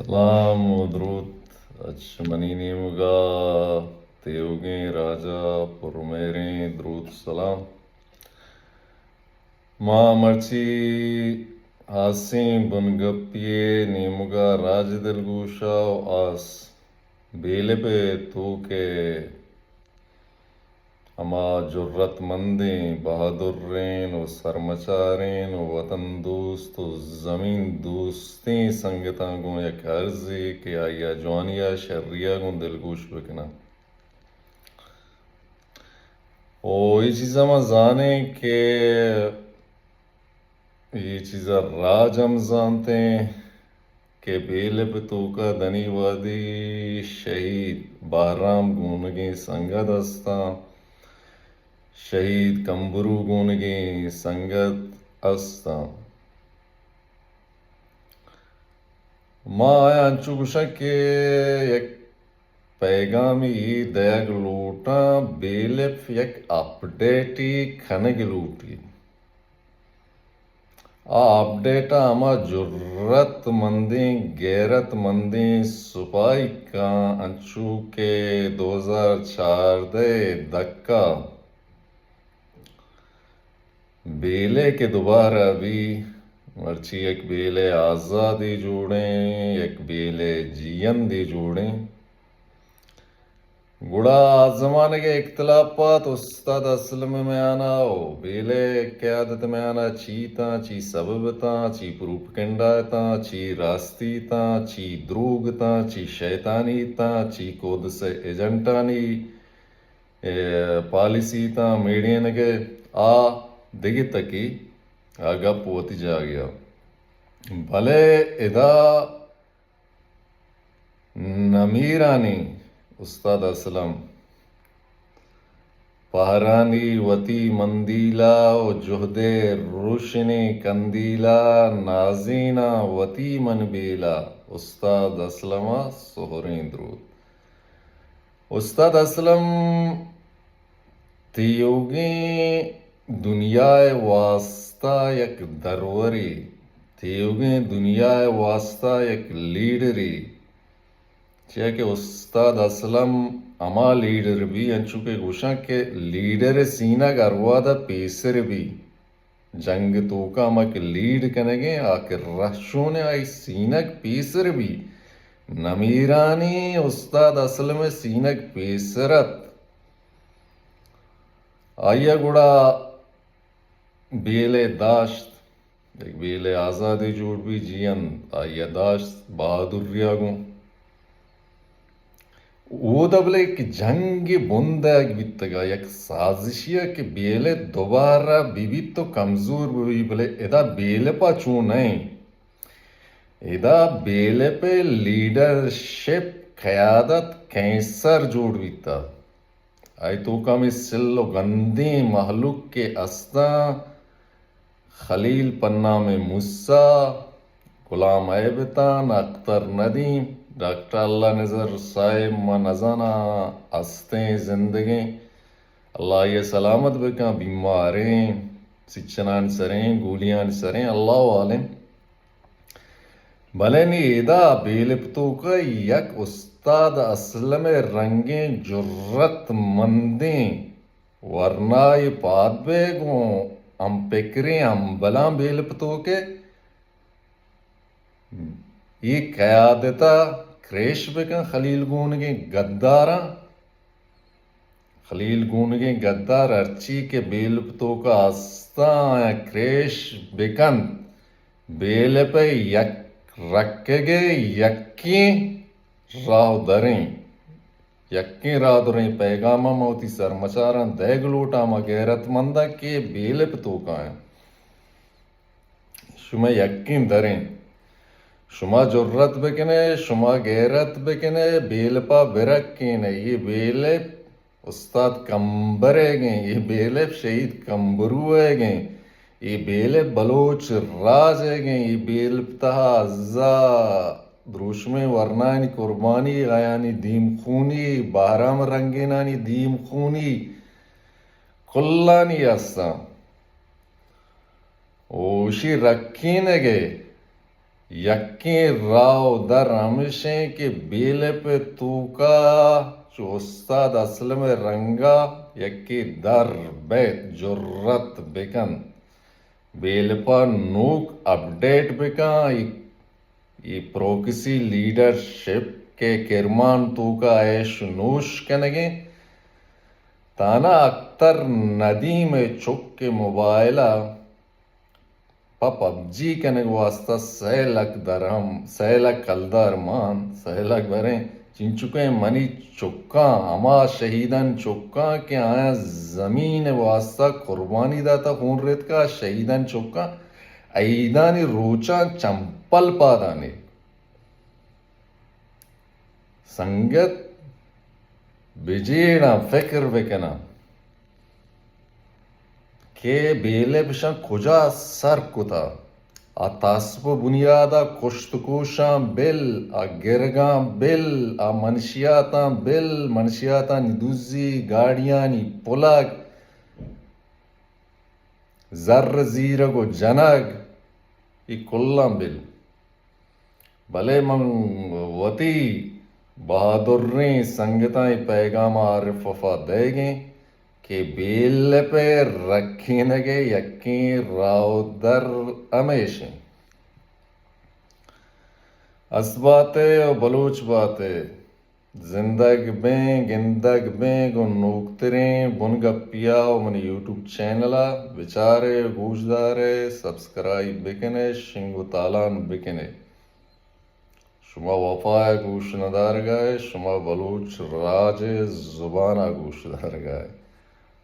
سلام و دروت اچ منی نیمگا تیوگیں راجا، پرمہریں دروت سلام۔ ما مرچی ہاسیں بنگپی ءِ نیمگا راج دلگوشا و آس بیلپ ءِ توک ءِ ہما جرات مندیں، بہادریں و سرمچاریں و وطن دوست و زمین دوستیں سنگتاں گوں یک عرضے کہ آئی ءَ جوانی ءَ شری ءَ گوں دلگوش بکناں۔ و اے چیز ءَ ما زانیں کہ اے چیز ءَ راج ہم زانتیں کہ بیلپ ءِ توکا دنی وہدی شہید بہرام گونگیں سنگت استاں، شہید کمبرو گونگیں سنگت استاں۔ ما آیاں انچو گوشاں کہ یک پیغامے دئیگ لوٹاں، بیلپ یک اپڈیٹے کنگ لوٹی۔ آ اپڈیٹ ءَ ہما جرات مندیں، غیرت مندیں سپاہیکاں انچو کہ دو ہزار چاردہ ءِ دکا بیلے کہ دوبارہ بی، مرچی یک بیلے آزادی جوڑیں، یک بیلے جیئندی جوڑیں۔ گڑا آ زمانگ ءِ اختلافات استاد اسلم ءِ میانا و بیلے قیادت ءِ میانا چی تاں، چی سبب تاں، چی پروپگنڈا تاں، چی راستی تاں، چی دروگ تاں، چی شیطانی تاں، چی قدس ءِ ایجنٹانی اے پالیسی تاں میڑینگ ءِ، آ دگہ تکی، آ گپ وتی جاگہ ءَ۔ بلے ادا نمیرانی استاد اسلم پہرانی وتی مندیلا و جہد ءِ روشنیں کندیلا نازیناں وتی من بیلا استاد اسلم ءَ سہریں دروت۔ استاد اسلم تیوگیں دنیا ءِ واستا یک درورے، تیوگیں دنیا ءِ واستا یک لیڈرے، چیا کہ استاد اسلم ہما لیڈر بی، انچو کہ گوشاں کہ لیڈر ءِ سینگ ہر وہد ءَ پیسر بی۔ جنگ ءِ توکا ہما کہ لیڈ کنگیں، آ کہ رہشونیں، آئی سینگ پیسر بی۔ نمیرانی استاد اسلم ءِ سینگ پیسر ات۔ آئی ءَ گڑا بیلے داشت، یک بیلے آزادی جوڑ بی، جیئند آئی ءَ داشت بہادری ءَ گوں۔ اودا بلے یک جنگے بندیگ بیتگ ءَ، یک سازشے ءَ کہ بیلے دوبارہ بہ بیت و کمزور بہ بی، بلے ادا بیلپ ءَ چو نہ انت۔ ادا بیلپ ءِ لیڈرشپ، قیادت کینسر جوڑ بیتگ۔ آئی توکا ہمے سل و گندیں مہلوک کہ استاں، خلیل پنام موسی، غلام ایبتان، اختر ندیم، ڈاکٹر اللہ نظر صاحب، ما نزاناں استیں زندگیں، اللہ آئی ءَ سلامت بکن، بیماریں، سچنانی سریں، گولیانی سریں، اللہ عالم۔ بلے نی ادا بیلپ توکا یک استاد اسلم ءِ رنگیں جرات مندیں ورنائے پاد بئے گوں ہم پکریں ہمبلاں بیلپ توکے اے قیادت ءَ کریش بکن، خلیل گونگیں گداراں۔ خلیل گونگیں گدار ہرچی کہ بیلپ توکا استاں، آیاں کریش بکنت۔ بیلپ ءِ یک رکگ ءِ یکیں راہ دریں، یکیں راہ دریں پیغام ءَ ما وتی سرمچاراں دئیگ لوٹاں، ہما غیرت منداں کہ بیلپ توکا انت۔ شما یکیں دریں، شما جرات بکنے، شما غیرت بکنے، بیلپا برکینے۔ اے بیلپ استاد کمبر ئیگیں، اے بیلپ شہید کمبرو ئیگیں، اے بیلپ بلوچ راج ئیگیں، اے بیلپ تہا ازا دروشمیں ورنایانی قربانی، آیانی دیم خونی، بہرام رنگینانی دیم خونی کلانی استاں۔ و اشی رکینگ ءِ یکیں راہ و در ہمیش انت کہ بی ایل ایپ ءِ توکا چو استاد اسلم ءِ رنگا یکے در بیت، جرات بکنت، بی ایل ایپ ءَ نوک اپڈیٹ بکنت، اے، اے پروکسی لیڈرشپ کہ کرمان توکا عیش نوش کنگ ءَ انت۔ تانا اختر ندیم ءِ چک ءِ موبائل ءَ پہ پبجی کنگ واسطہ سئے لکھ درہم، سئے لکھ کلدار مان، سئے لکھ بریں، چنچکیں منی چکاں، ہما شہیدانی چکاں کہ آیاں زمین ءِ واسطہ قربانی داتا، خون ریتکا، شہیدانی چکاں عیدانی روچاں چمپل پادانی۔ سنگت، بجیڑاں، فکر بکناں کہ بی ایل ایپ اشاں کجا سر کتا۔ آ تعصب ءِ بنیادا کشت ءُ کوشاں بل، آ گرگاں بل، آ منشیاتاں بل، منشیاتانی دزی، گاڑیانی پلگ، زر زیرگ ءُ جنگ، اے کلاں بل۔ بلے من وتی بہادریں سنگتاں اے پیغام ءَ آر ایف ایف ءَ دئیگ ایں کہ بی ایل ایپ ءِ رکینگ ءِ یکیں راہ ءُ در ہمیش انت۔ است بات ئے ءُ بلوچ بات ئے۔ زندگ بیں، گندگ بیں گوں نوکتریں بنگپیا ءُ منی یوٹیوب چینل ءَ بچار ئے، گوشدار ئے، سبسکرائب بکن ئے، شنگ ءُ تالان بکن ئے۔ شما وفا ءَ گوش ندارگ ءَ ئے، شما بلوچ راج ءِ زبان ءَ گوش دارگ ءَ ئے۔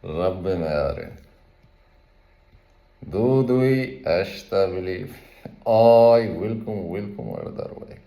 رب ءِ میار انت۔ دو دوئی ہشت ءَ بلی۔ آئی ویلکم، ویلکم اڑدر ویک۔